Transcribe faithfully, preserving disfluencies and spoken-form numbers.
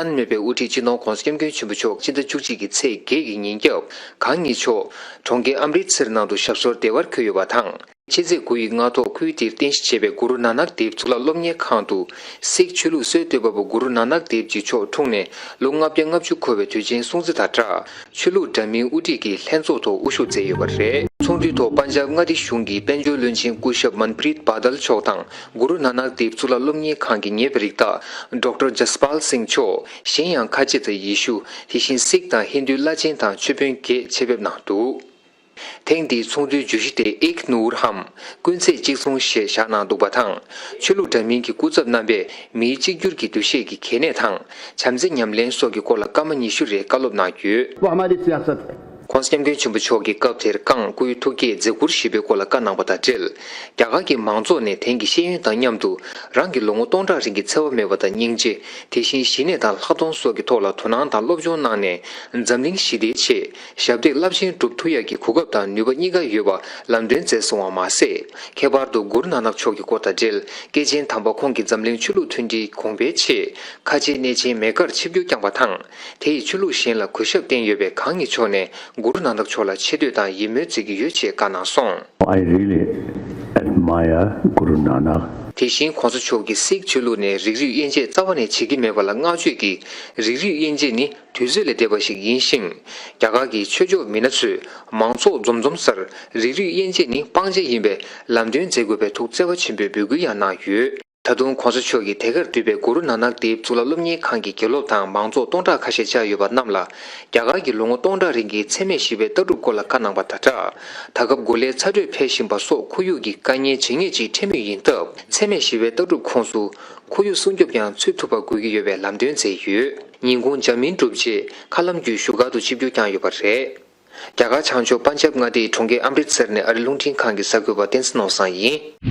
ཨན་མེ་པའི་དབུ་ཁྲིད་སྤྱི་ནོར་༧གོང་ས་༧སྐྱབས་མགོན་ཆེན་པོ་མཆོག་སྤྱི་ཟླ་བཅུ་གཅིག་གི་ཚེས་བརྒྱད་ཀྱི་ཉིན་རྒྱབ་གང་ཉིད་མཆོག་གྲོང་ཁྱེར་ཨམ་རི་ཚེར་ནང་དུ་ཞབས་སོར་བདེ་བར་འཁོད་ཡོད་པ་དང་། ཕྱི་ཚེས་དགུ་ཡི་སྔ་ཐོག་ཁུལ་དེར་རྟེན་གཞི་བྱས་པའི་གུ་རུ་ནཱ་ནག་དེབ་གཙུག་ལག་སློབ་གཉེར་ཁང་དུ་སིག་ཆོས་ལུགས་སྲོལ་གཏོད་པ་པོ་གུ་རུ་ནཱ་ནག་དེབ་ཀྱི་མཆོག་འཁྲུངས་ནས་ལོ་ལྔ་བརྒྱ་ལྔ་བཅུ་འཁོར་བའི་དུས་ཆེན་སྲུང་བརྩི་དང་སྦྲགས། ཆོས་ལུགས་འདྲ་མིན་དབུ་ཁྲིད་ཀྱི་ལྷན་ཚོགས་ཐོག་དབུ་བཞུགས་མཛད་ཡོད་པ་རེད། ཚོགས་འདུའི་ཐོག་པན་ཇབ་མངའ་སྡེ་གཞུང་གི་དཔལ་འབྱོར་བློན་ཆེན་སྐུ་ཞབས་མན་པྲིད་བ་དལ་མཆོག་དང་། གུ་རུ་ནཱ་ནག་དེབ་གཙུག་ལག་སློབ་གཉེར་ཁང་གི་ཉེ་བའི་རིགས་བདག་ཌོག་ཊར་ཇ་སི་པཱལ་སིང་མཆོག། གཞན་ཡང་ཁ་ཆེ་དང་ཡེ་ཤུ། དེ་བཞིན་སིག་དང་ཧིན་དུའི་བླ་ཆེན་དང་ཆོས་དཔོན་བརྒྱད་ཆེད་ཕེབས་གནང་འདུག་ཐེངས་འདིའི་ཚོགས་འདུའི་བརྗོད་གཞི་དེ་ཨིག་ནུར་ཧམ། ཀུན་ཚེས་གཅིག་མཚུངས་ཞེས་བཞག་གནང་འདུག་པ་དང་། ཆོས་ལུགས་འདྲ་མིན་གྱི་སྐུ་ཚབ་རྣམ་པས་མིའི་གཅིག་གྱུར་གྱི་འདུ་ཤེས་ཀྱི་གལ་གནད་དང་། བྱམས་བརྩེ་ཉམས་ལེན་སོགས་ཀྱི་སྐོར་ལ་སྐར་མ་ཉི་ཤུ་རེ་བཀའ་སློབ་གནང་ཡོད། वो हमारी सियासत है। ༧གོང་ས་༧སྐྱབས་མགོན་ཆེན་པོ་མཆོག་གིས་སྐབས་དེར་བསྐངས་སྐུའི་ཐུགས་བསྐྱེད་མཛད་ཁུར་ཞེས་པའི་སྐོར་ལ་བཀའ་གནང་བ་དང་འབྲེལ། རྒྱ་གར་གྱི་མང་ཚོགས་ནས་དེང་གི་ཤེས་ཡོན་དང་མཉམ་དུ་རང་གི་ལོ་ངོ་སྟོང་ཕྲག་རིང་གི་འཚེ་བ་མེད་པ་དང་སྙིང་རྗེ། དེ་བཞིན་ཞི་གནས་དང་ལྷག་མཐོང་སོགས་ཀྱི་ཐོག་ལ་དོ་སྣང་དང་སློབ་སྦྱོང་གནང་ནས། འཛམ་གླིང་ཞི་བདེའི་ཆེད་ཞབས་འདེགས་རླབས་ཆེན་སྒྲུབ་ཐུབ་ཡག་གི་གོ་སྐབས་དང་ནུས་པ་གཉིས་ཀ་ཡོད་པ་ལམ་སྟོན་མཛད་སོང་བ་མ་ཟད། ཁྱད་པར་དུ་གུ་རུ་ནཱ་ནག་མཆོག་གི་སྐོར་དང་འབྲེལ། སྐྱེས་ཆེན་དམ་པ་ཁོང་གིས་འཛམ་གླིང་ཆོས་ལུགས་མཐུན་སྒྲིལ་གོང་འཕེལ་ཆེད་ཁ་ཆེའི་གནས་ཆེན་མེ་ཀར་ཆིབས་བསྒྱུར་བསྐྱངས་པ་དང་། དེ་ཡི་ཆོས་ལུགས་གཞན་ལ་གུས་ཞབས་བསྟན་ཡོད་པས་གང་ཉིད་མཆོག་ནས་གུ་རུ་ནཱ་ནག་མཆོག་ལ་ཆེ་བསྟོད་དང་ཡིད་སྨོན་མཛད་ཀྱི་ཡོད་ཅེས་བཀའ་གནང་སོང་། I really admire Guru Nanak. དེ་བཞིན་གོང་ས་མཆོག་གིས་སིག་ཆོས་ལུགས་ནས་རིགས་རུས་དབྱེ་འབྱེད་རྩ་བ་ནས་བྱེད་ཀྱི་མེད་པ་ལ་བསྔགས་བརྗོད་ཀྱིས། རིགས་རུས་དབྱེ་འབྱེད་ནི་དུས་ཚོད་ལས་འདས་པ་ཞིག་ཡིན་ཞིང་། རྒྱ་གར་གྱི་ཆོས་ཕྱོགས་མི་སྣ་ཚོས་མང་ཚོགས་འཛོམས་འཛོམས་སར་རིགས་རུས་དབྱེ་འབྱེད་ནི་སྤང་བྱ་ཡིན་པའི་ལམ་སྟོན་མཛད་དགོས་པའི་ཐུགས་བརྩེ་བ་ཆེན་པོས་འབོད་སྐུལ་ཡང་གནང་ཡོད། ད་དུང་གོང་ས་མཆོག་གིས་དེ་གར་འདུས་པའི་གུ་རུ་ནཱ་ནག་དེབ་གཙུག་ལག་སློབ་གཉེར་ཁང་གི་དགེ་སློབ་དང་མང་ཚོགས་སྟོང་ཕྲག་ཁ་ཤས་བཅར་ཡོད་པ་རྣམས་ལ། རྒྱ་གར་གྱི་ལོ་ངོ་སྟོང་ཕྲག་རིང་གི་འཚེ་མེད་ཞི་བའི་ལྟ་གྲུབ་སྐོར་ལ་བཀའ་གནང་བ་དང་སྦྲགས། ད་སྐབས་གོ་ལའི་ཚ་དྲོད་འཕེལ་བཞིན་པ་སོགས་ཁོར་ཡུག་གི་དཀའ་ངལ་ཇེ་ངེས་ཅིག་འཕྲད་མུས་ཡིན་སྟབས། འཚེ་མེད་ཞི་བའི་ལྟ་གྲུབ་ཁོངས་སུ་ཁོར་ཡུག་སྲུང་སྐྱོབ་ཀྱང་ཚུད་ཐུབ་པ་དགོས་ཀྱི་ཡོད་པའི་ལམ་སྟོན་མཛད་ཡོད། ཉིན་གུང་འཇར་མན་གྲུབ་རྗེས་མཁའ་ལམ་བརྒྱུད་བཞུགས་སྒར་དུ་ཆིབས་བསྒྱུར་བསྐྱངས་ཡོད་པ་རེད། རྒྱ་གར་བྱང་ཕྱོགས་པན་ཇབ་མངའ་སྡེའི་གྲོང་ཁྱེར་ཨམ་རི་ཚེར་ནས་ཨ་རི་རླུང་འཕྲིན་ཁང་གི་གསར་འགོད་པ་བསྟན་འཛིན་ནོར་བཟང་ཡིན།